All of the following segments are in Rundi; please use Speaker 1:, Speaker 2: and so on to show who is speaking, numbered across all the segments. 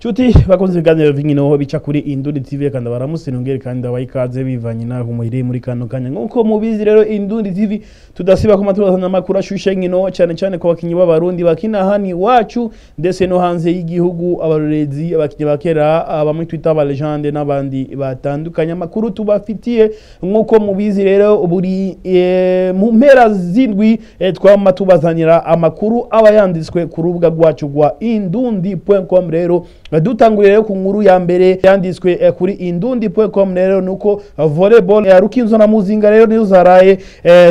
Speaker 1: Chuti bakunze ibiganiro vy'inkino bica kuri Indundi TV, kandi baramusinongere kandi abaha ikaze bivanye naho muhiriye muri kano kanya. Nkuko mubizi rero, Indundi TV tudasiba kuma tubazana amakuru ashushe inkino, cyane cyane ku bakinyi b'Abarundi bakina hano iwacu ndetse no hanze y'igihugu, abarorezi, abakinyi ba kera, bamwe twita aba légende n'abandi batandukanye. Amakuru tubafitiye, nkuko mubizi rero, buri mu mpera z'indwi twama tubazanira amakuru aba yanditswe ku rubuga rwacu rwa indundi.com. Rero dutanguriye rero ku nkuru ya mbere yanditswe kuri indundi.com rero, nuko volleyball ya Rukinzo na Muzinga rero nizo zaraye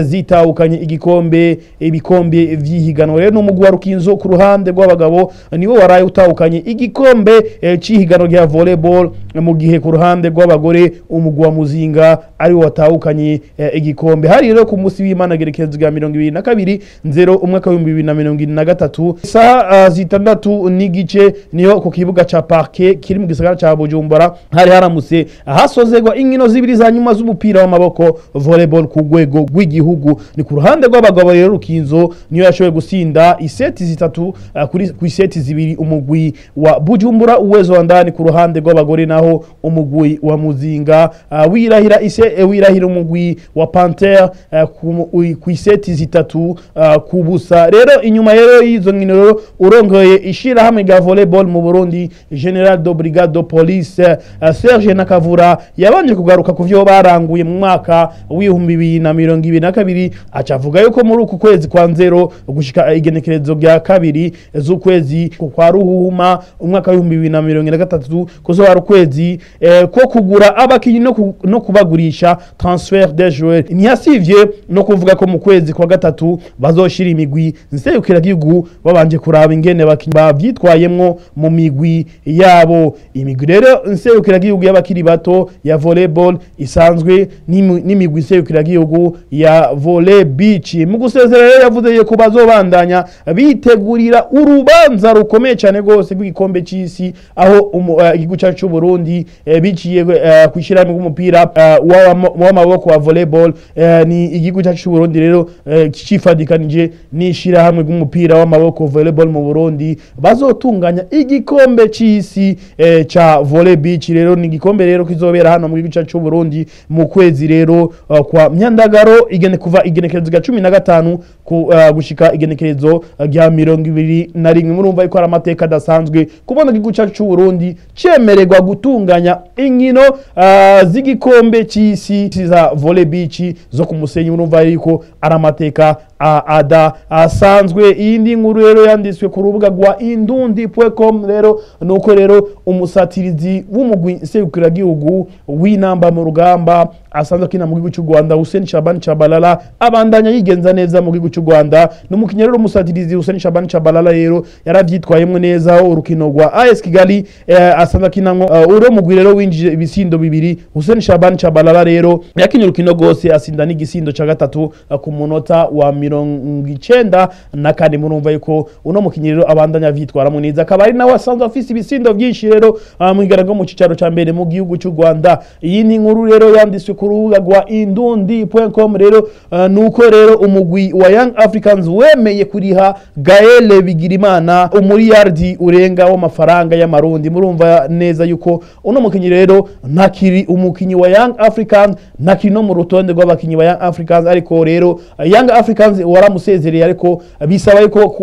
Speaker 1: zitahukanye igikombe, ibikombe vy'ihiganwa. Rero n'umugwi wa Rukinzo ku ruhande rw'abagabo niwo waraye utahukanye igikombe c'ihiganwa rya volleyball, mu gihe ku ruhande rw'abagore umugwi wa Muzinga ari wo watahukanye igikombe. Hari rero ku munsi w'Imana, gerekezo rya 22 nzero umwaka w'2023, isaha 6:30, niho ku kibuga ca Parquet kiri mu gisagara ca Bujumbura hari haramutse hasozegwa inkino zibiri za nyuma z'umupira w'amaboko volleyball ku rwego rw'igihugu. Ni ku ruhande rw'abagabo rero, Rukinzo niyo yashoboye gusinda iseti 3 kuri ku iseti 2 umugwi wa Bujumbura Uwezo wa Ndani. Ku ruhande rw'abagore naho, umugwi wa Muzinga wirahira ise wirahira umugwi wa Panther ku iseti 3 ku busa. Rero inyuma rero y'izo nkino rero, urongoye ishirahamwe rya volleyball mu Burundi, Général de Brigade de Police Serge Nakavura, yabanje kugaruka ku vyo baranguye mu mwaka w'2022, aca avuga yuko muri uku kwezi kwa nzero gushika igenekerezo rya 2 z'ukwezi kwa ruhuhuma umwaka w'2023 kuzoba ari ukwezi ko kugura abakinyi no kubagurisha, transfert des joueurs. Ntiyasivye no kuvuga ko mu kwezi kwa gatatu bazoshira imigwi nserukiragihugu babanje kuraba ingene abakinyi bavyitwayemwo mu migwi yabo. Imigwi rero nserukiragihugu y'abakiri bato ya volleyball isanzwe n'imigwi nserukiragihugu ya volley beach. Mu gusezera rero, yavuze yuko bazobandanya bitegurira urubanza rukomeye cyane rwose rw'igikombe c'isi, aho igihugu cyacu c'u Burundi biciye kw'ishirahamwe ry'umupira w'amaboko wa volleyball, ni igihugu cyacu c'u Burundi rero cifadikanije n'ishirahamwe ry'umupira w'amaboko volleyball mu Burundi, bazotunganya igikombe c'isi ca volley beach. Rero ni igikombe rero kizobera hano mu gihugu cyacu c'u Burundi mu kwezi rero kwa Myandagaro, igene kuva igenekerezo rya 15 ku gushika igenekerezo rya 21. Murumva yuko ari amateka adasanzwe kubona igihugu cyacu c'u Burundi cemererwa gutunganya inkino z'igikombe c'isi za volley beach zo ku musenyi. Murumva yuko ari amateka ada asanzwe. Iyindi nkuru rero yanditswe ku rubuga rwa indundi.com rero, nuko rero umusatirizi w'umugwi nserukiragihugu w'inamba mu rugamba asanzwe akina mu gihugu cy'u Rwanda, Hussein Shaban Chabalala, abandanya yigenza neza mu gihugu cy'u Rwanda. N'umukinnyi rero umusatirizi Hussein Shaban Chabalala rero yaravyitwayemwo neza urukino rwa AS Kigali asanzwe akinamwo, uro mugwi rero winjije ibisindo bibiri. Hussein Shaban Chabalala rero yakinye urukino rwose, asinda n'igisindo ca gatatu ku munota wa 94. Murumva yuko uno mukinyi rero abandanya avyitwaramo neza, akaba ari nawe asanzwe afise ibisindo vyinshi rero mu igaragara mu cicaro ca mbere mu gihugu cy'u Rwanda. Iyi ni inkuru rero yanditswe ku rubuga rwa indundi.com rero, nuko rero umugwi wa Young Africans wemeye kuriha Gaël Bigirimana umuriyardi urenga w'amafaranga y'Amarundi. Murumva neza yuko uno mukinyi rero ntakiri umukinyi wa Young Africans, ntakiri no mu rutonde rw'abakinyi ba Young Africans, ariko rero Young Africans waramusezereye, ariko bisaba yuko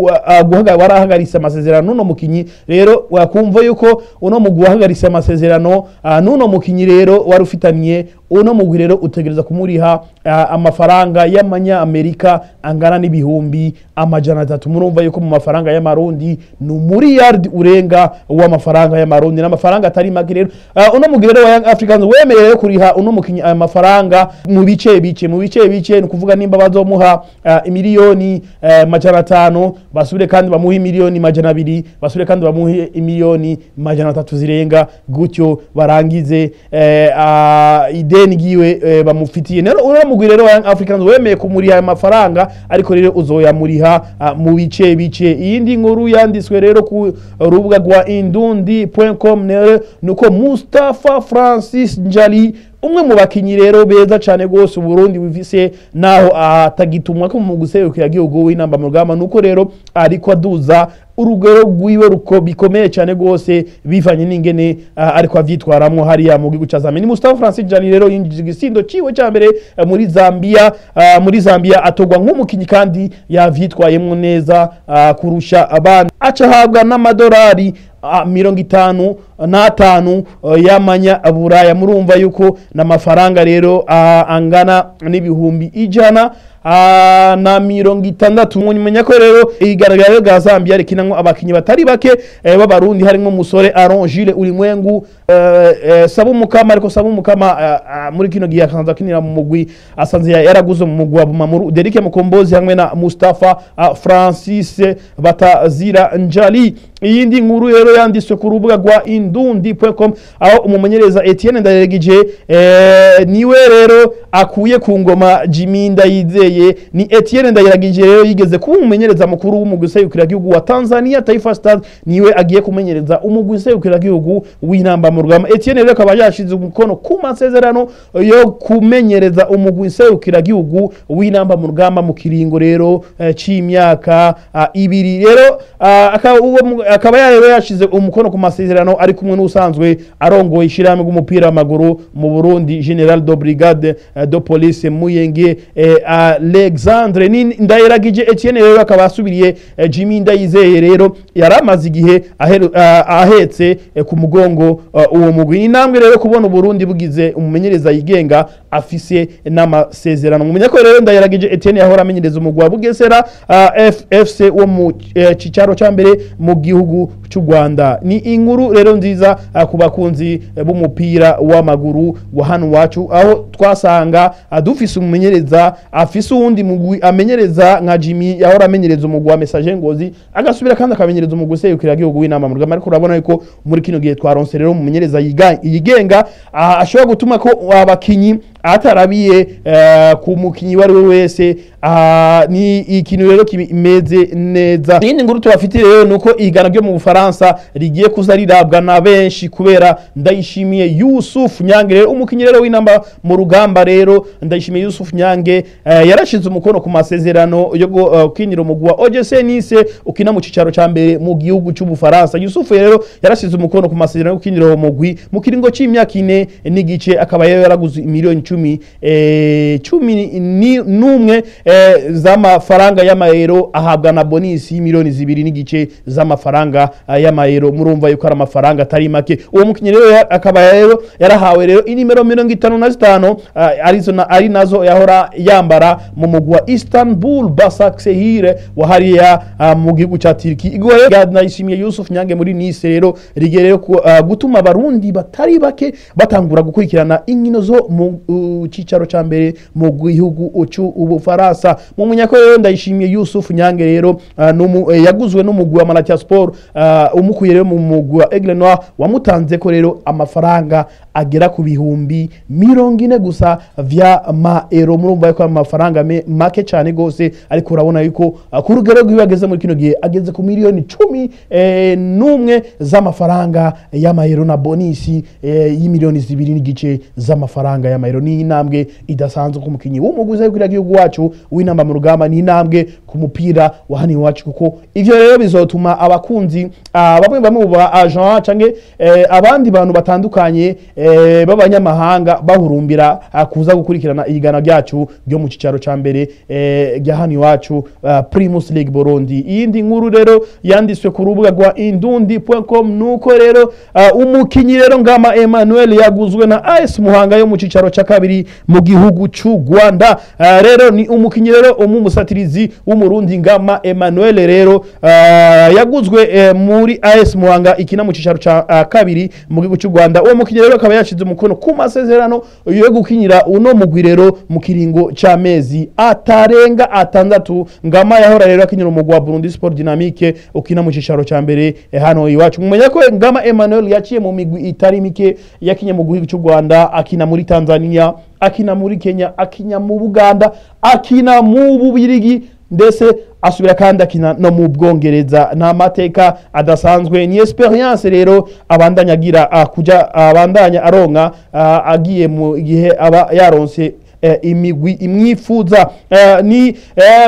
Speaker 1: warahagaritse amasezerano n'uno mukinyi. Rero wakumva yuko uno mugwi wahagaritse amasezerano n'uno mukinyi rero wari ufitaniye uno mugwi, rero utegereza kumuriha amafaranga y'Amanyamerika angana n'300,000. Murumva yuko mu mafaranga y'Amarundi ni umuriyardi urenga w'amafaranga y'Amarundi, n'amafaranga atari make. Rero uno mugwi rero wa Young Africans wemereye rero kuriha uno mukinyi aya mafaranga mu bice bice, mu bice bice. Ni ukuvuga nimba bazomuha imiliyoni 500, basubire kandi bamuhe imiliyoni 200, basubire kandi bamuhe imiliyoni 300 zirenga gutyo, barangize ideni giwe bamufitiye. Rero uno mugwi rero wa Young Africans wemeye kumuriha aya mafaranga, ariko rero uzoyamuriha mu bice bice. Iyindi nkuru yanditswe rero ku rubuga rwa indundi.com rero, nuko Mustafa Francis Njali, umwe mu bakinyi rero beza cyane gose Burundi bifise, naho atagitumwa ko mu guserukira igihugu w'inamba mu rugamba, nuko rero ariko aduza urugero rwiwe ruko bikomeye cyane gose bivanye n'ingene ariko avyitwaramwo hariya mu gihugu ca Zambia. Ni Mustafa Francis Njali rero yinjije igisindo ciwe ca mbere muri Zambia, muri Zambia atogwa nk'umukinyi kandi yavyitwayemwo neza kurusha abandi, aca ahabwa n'amadolari 55 y'amanya buraya. Murumva yuko n'amafaranga rero angana n'160,000. Mumenya ko rero igaragara rya Zambia rikinamwo abakinyi batari bake b'abarundi, harimo umusore Aaron Gilles Ulimwengu, Sabumukama, ariko Sabumukama muri kino gihe asanzwe akinira mu mugwi, asanze yaraguze mu mugwi wa Bumamuru, Derike Mukombozi hamwe na Mustafa Francis Batazira Njali. Iyindi nkuru rero yanditswe ku rubuga rwa indundi.com, aho umumenyereza Etienne Ndayiragije niwe rero akuye ku ngoma Jimmy Ndayizeye. Ni Etienne Ndayiragije rero yigeze kuba umumenyereza mukuru w'umugwi serukiragihugu wa Tanzania Taifa Stars, niwe agiye kumenyereza umugwi serukiragihugu w'intamba mu rugamba. Etienne rero akaba yashize umukono ku masezerano yo kumenyereza umugwi serukiragihugu w'intamba mu rugamba mu kiringo rero c'imyaka 2. Rero akaba rero yashize umukono ku masezerano ari kumwe n'usanzwe arongoye ishirahamwe ry'umupira w'amaguru mu Burundi, General de Brigade de Police Muyenge Alexandre. Ni Ndayiragije Etienne rero akaba asubiriye Jimmy Ndayizeye rero yaramaze igihe ahetse ku mugongo uwo mugwi. Intambwe rero kubona Burundi bugize umumenyereza yigenga afise n'amasezerano. Mumenya ko rero Ndayiragije Etienne yahora amenyereza umugwi wa Bugesera FC wo mu cicaro ca mbere mu gihugu cy'u Rwanda. Ni inkuru rero nziza ku bakunzi b'umupira w'amaguru wa hano wacu, aho twasanga dufise umumenyereza afise uwundi mugwi amenyereza nka Jimmy yahora amenyereza umugwi wa Messager Ngozi, agasubira kandi akamenyereza umugwi serukiragihugu w'inama mu rugamba. Ariko urabona yuko muri kino gihe twaronse rero umumenyereza yigenga ashobora gutuma ko abakinyi atarabiye ku mukinyi wari we wese. Ni ikintu rero kimeze neza. Iyindi nkuru tubafitiye rero nuko igana ryo mu Bufaransa rigiye kuza rirabwa na benshi kubera Ndayishimiye Yusuf Nyange rero umukinyi rero w'inamba mu rugamba. Rero Ndayishimiye Yusuf Nyange yarashize umukono ku masezerano yo gukinira umugwi wa OGC Nice ukina mu cicaro ca mbere mu gihugu cy'Ubufaransa. Yusuf rero yarashize umukono ku masezerano yo gukinira uwo mugwi mu kiringo c'imyaka 4 n'igice, akaba rero yaraguze miliyoni 11 z'amafaranga y'amayero, ahabwa na bonisi miliyoni 2.5 z'amafaranga y'amayero. Murumva yuko ari amafaranga atari make. Uwo mukinyi rero akaba rero yarahawe rero inimero 55 arizo ari nazo yahora yambara mu mugwi wa Istanbul Basaksehir wa hariya mu gihugu ca Turki. Igwa rero Ndayishimiye Yusuf Nyange muri Nice rero rigereye gutuma abarundi batari bake batangura gukurikirana inkino zo mu cicaro ca mbere mu gihugu cy'Ubufaransa. Mu munyako rero Ndayishimiye Yusuf Nyange rero yaguzwe n'umugwi wa Malatya Sport, umukuye rero mu mugwi wa Aigle Noir, wamutanze ko rero amafaranga agera ku 40,000 gusa vya maero. Murumva yuko amafaranga make cyane gose, ariko urabona yuko ku rugero rwiwe ageze muri kino gihe ageze ku miliyoni 11 z'amafaranga y'amayero na bonisi y'imiliyoni 2.5 z'amafaranga y'amayero. Ni intambwe idasanzwe ku mukinyi w'umugwi w'igihugu wacu w'inamba mu rugamba, ni intambwe ku mupira wa hano iwacu, kuko ivyo rero bizotuma abakunzi bamwe bamwe mu ba agent canke abandi bantu batandukanye b'abanyamahanga bahurumbira kuza gukurikirana igana ryacu ryo mu cicaro ca mbere rya hano iwacu, Primus League Burundi. Iyindi nkuru rero yanditswe ku rubuga rwa indundi.com nuko rero umukinyi rero Ngama Emmanuel yaguzwe na AS Muhanga yo mu cicaro ca kabiri mu gihugu cy'u Rwanda. Rero ni umukinyi rero umusatirizi w'umurundi Ngama Emmanuel rero yaguzwe muri AS Muhanga ikina mu cicaro ca kabiri mu gihugu cy'u Rwanda. Uwo mukinyi rero akaba yashize umukono ku masezerano yo gukinira uno mugwi rero mu kiringo c'amezi atarenga 6. Ngama yahora rero akinira umugwi wa Burundi Sport Dynamique ukina mu cicaro ca mbere hano iwacu. Mumenya ko Ngama Emmanuel yaciye mu migwi itari mike, yakinye mu gihugu cy'u Rwanda, akina muri Tanzania, akina muri Kenya, akina mu Buganda, akina mu Bubirigi, ndetse asubira kandi akina no mu Bwongereza. Nta mateka adasanzwe, ni experience rero abandanya agira kuja abandanya aronka agiye mu gihe aba yaronse imigwi imwifuza. Ni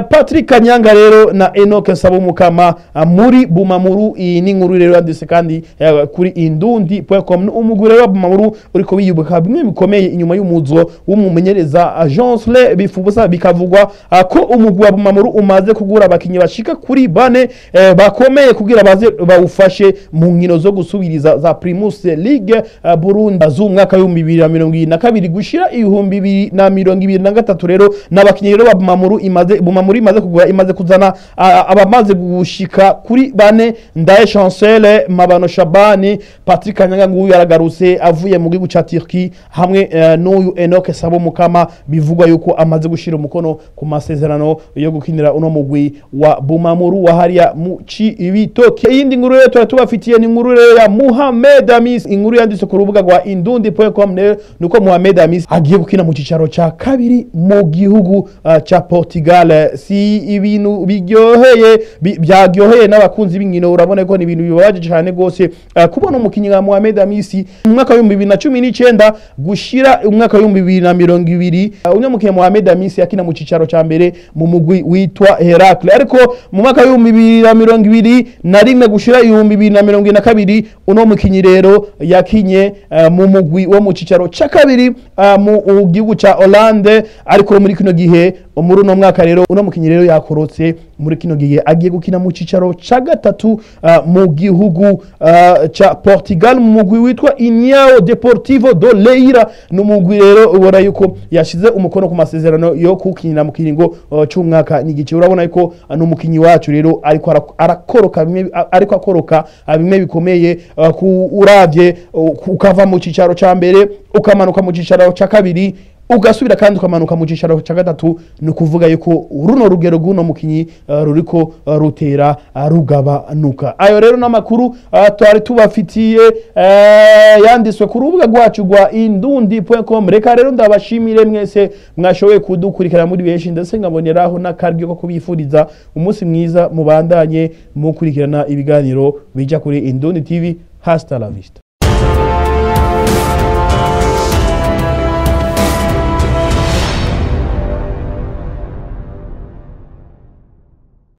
Speaker 1: Patrick Kanyanga rero na Enoch Nsabumukama muri Bumamuru. Iyi ni inkuru rero yanditse kandi kuri indundi.com. Umugwi rero wa Bumamuru uriko wiyubaka bimwe bikomeye inyuma y'umuzo w'umumenyereza Jean Bifubusa. Bikavugwa ko umugwi wa Bumamuru umaze kugura abakinyi bashika kuri bane bakomeye kugira baze bawufashe mu nkino zo gusubiriza za Primus League Burundi z'umwaka w'2022 gushira 2023. Rero n'abakinyi rero ba Bumamuru imaze, Bumamuru imaze kugura, imaze kuzana abamaze gushika kuri bane: Ndaye Chancel, Mabano Shabani, Patrick Kanyanga nguyu yaragarutse avuye mu gihugu ca Turkey, hamwe n'uyu Enoch Nsabumukama bivugwa yuko amaze gushira umukono ku masezerano yo gukinira uno mugwi wa Bumamuru wa hariya mu Cibitoke. Iyindi nkuru rero tuba tubafitiye ni inkuru rero ya Muhammad Amis, inkuru yanditse ku rubuga rwa indundi.com. Rero nuko Muhammad Amis agiye gukina mu cicaro ca kabiri mu gihugu ca Portugal. Si ibintu biryoheye, byaryoheye n'abakunzi b'inkino. Urabona ko ni ibintu bibabaje cyane gose kubona umukinyi nka Mohamed Amisi mu mwaka w'2019 gushira umwaka w'2020. Uno mukinyi Mohamed Amisi yakina mu cicaro ca mbere mu mugwi witwa Heracle, ariko mu mwaka w'2021 gushira 2022 uno mukinyi rero yakinye mu mugwi wo mu cicaro ca kabiri mu gihugu ca Hollande. Ariko muri kino gihe, muri uno mwaka rero, uno mukinyi rero yakorotse. Muri kino gihe agiye gukina mu cicaro ca gatatu mu gihugu ca Portugal, mu mugwi witwa União Deportivo do Leira. N'umugwi rero ubona yuko yashize umukono ku masezerano yo kukinira mu kiringo c'umwaka n'igice. Urabona yuko n'umukinyi wacu rero ariko arakoroka bimwe, ariko akoroka bimwe bikomeye. Ku uravye ukava mu cicaro ca mbere ukamanuka mu cicaro ca kabiri, ugasubira kandi ukamanuka mu cicaro ca gatatu, ni ukuvuga yuko runo rugero rw'uno mukinyi ruriko rutera rugabanuka. Ayo rero n'amakuru twari tubafitiye yanditswe ku rubuga rwacu rwa indundi.com. Reka rero ndabashimire mwese mwashoboye kudukurikira muri benshi, ndetse nkaboneraho n'akaryo ko kubifuriza umunsi mwiza, mubandanye mukurikirana ibiganiro bija kuri Indundi TV. Hasta la vista.